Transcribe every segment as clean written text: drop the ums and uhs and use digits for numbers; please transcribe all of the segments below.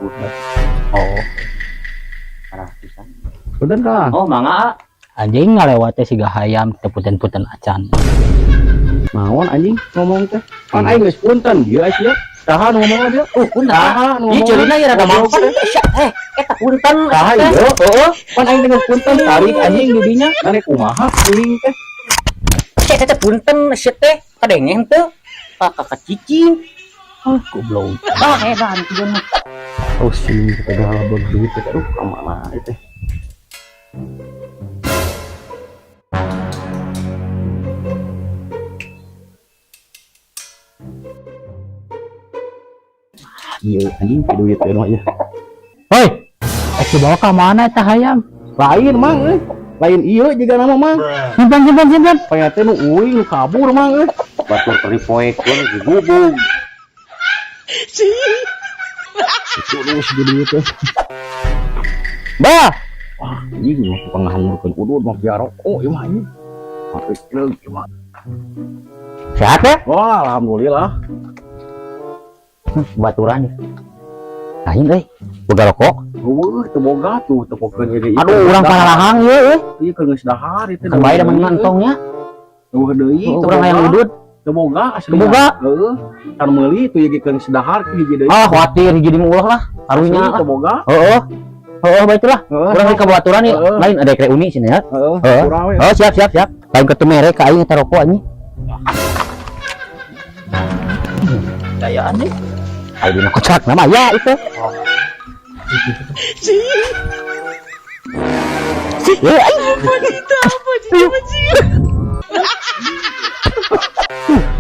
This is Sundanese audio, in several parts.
Oh. Parah pisan. Punten, Kang. Oh, mangga. Anjing ngalewat teh siga hayam teu punten-punten acan. Naon anjing ngomong teh? Pan aing geus punten ieu sia. Saha nu ngomong dia? Oh, punten. Saha nu Ieu ngomong? ceulina ieu rada mangpan. Eh, eta punten. Saha ieu? Heeh. Pan aing geus punten tarik anjing di dinya. Mane kumaha kuring teh? Cek teh punten sia teh. Kadenge henteu. Kakak cicing. Ah, goblok. Ah, edan ieu mah. Oh sih, kita udah duit teh. Aduh, ka mana teh? Iya, anjing duit teh mah ya. Hoi, dibawa ka mana eta hayam? Lain mang euy. Lain ieu jiga nama mang. Simpan simpan simpan. Paya teh nu uing nu kabur mang euy. Batur teripoekeun digubug. Itu lu si duit teh. Bah, Wah, anjing mah tukang ngahangurkeun udud mah biar rokok ieu mah anjing. Mah ieu mah. Sehat ya? Wah, alhamdulillah. Baturan. Lain euy. Boga rokok. Eueuh, teu boga tuh tepokeun ieu. Aduh, urang parahang ieu euy. Ieu keur geus dahar ieu teh. Kan bae da mah entongnya. Eueuh deui, teu Urang hayang boga. udud. Teu boga asli. Teu boga? Heeh. Can meuli tuh ieu keur geus dahar hiji deui. Ah, khawatir hiji di ulah lah. Karunya Asli lah. teu boga. Heeh. Heeh, bae lah. Heeh. Urang di kabaturan ieu. Heeh. Lain ada reuni sini ya. Heeh, Heeh. kurang we. Oh, siap siap siap. Lain ketemu merek ka aing eta rokok anjing. Gayaan nih. Ayo dina kocak nama ya itu. Ya, aing.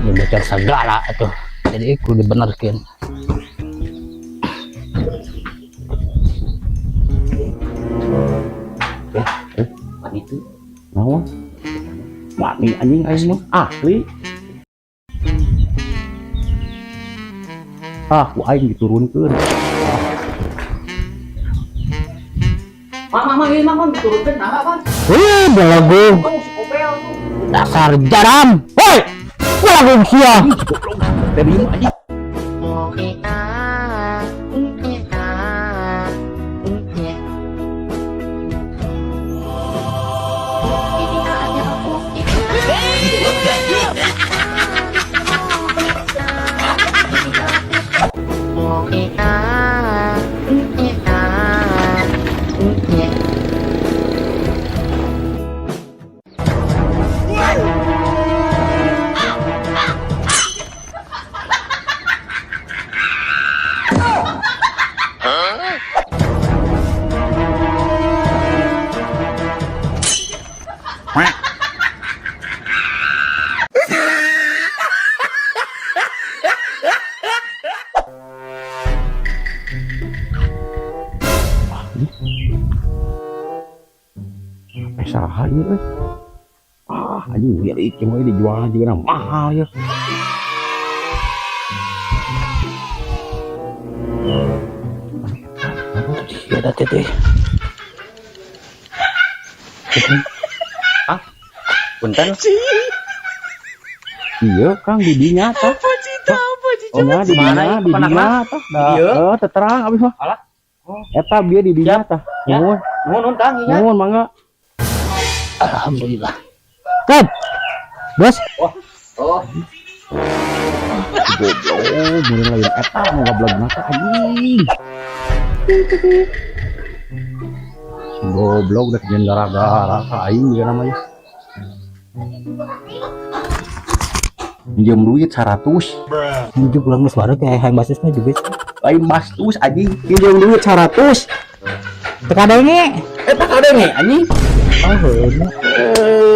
Ini bocor segala tuh. Jadi kudu dibenerkeun. Pan itu. Naon? Mati anjing aing mah. Asli. Ah, ku aing diturunkeun. Mang, mang, mang, ieu mang, mang diturunkeun nah, Bang. Wih, belagu. Oh, si Kopel tuh. Dasar jaram. Woi, belagu sia. Teh diem anjing. Eh saha ieu euy? Ah, anjing milik ieu mah dijual juga mahal ya. Ya dah teh. Punten. Iya, Kang di dinya tah. Oh, nya di dinya, di dinya tah. Da, Iya. heuh, teu terang abis mah. Alah. Eta bieu di dinya tah. Ya. Nuhun, Nuhun, nuhun Kang, ieu. nuhun mangga. Alhamdulillah. Kan. Bos, Oh, Goblok, mun lain eta nu goblok teh anjing. Si goblok dek nyen gara-gara ka aing juga namanya. Minjem duit 100. Nunjuk ulang geus baru kayak hayang basisnya juga. Lain bastus anjing, minjem duit 100. Teu kadenge. Eta kadenge anjing. Oh, heuh.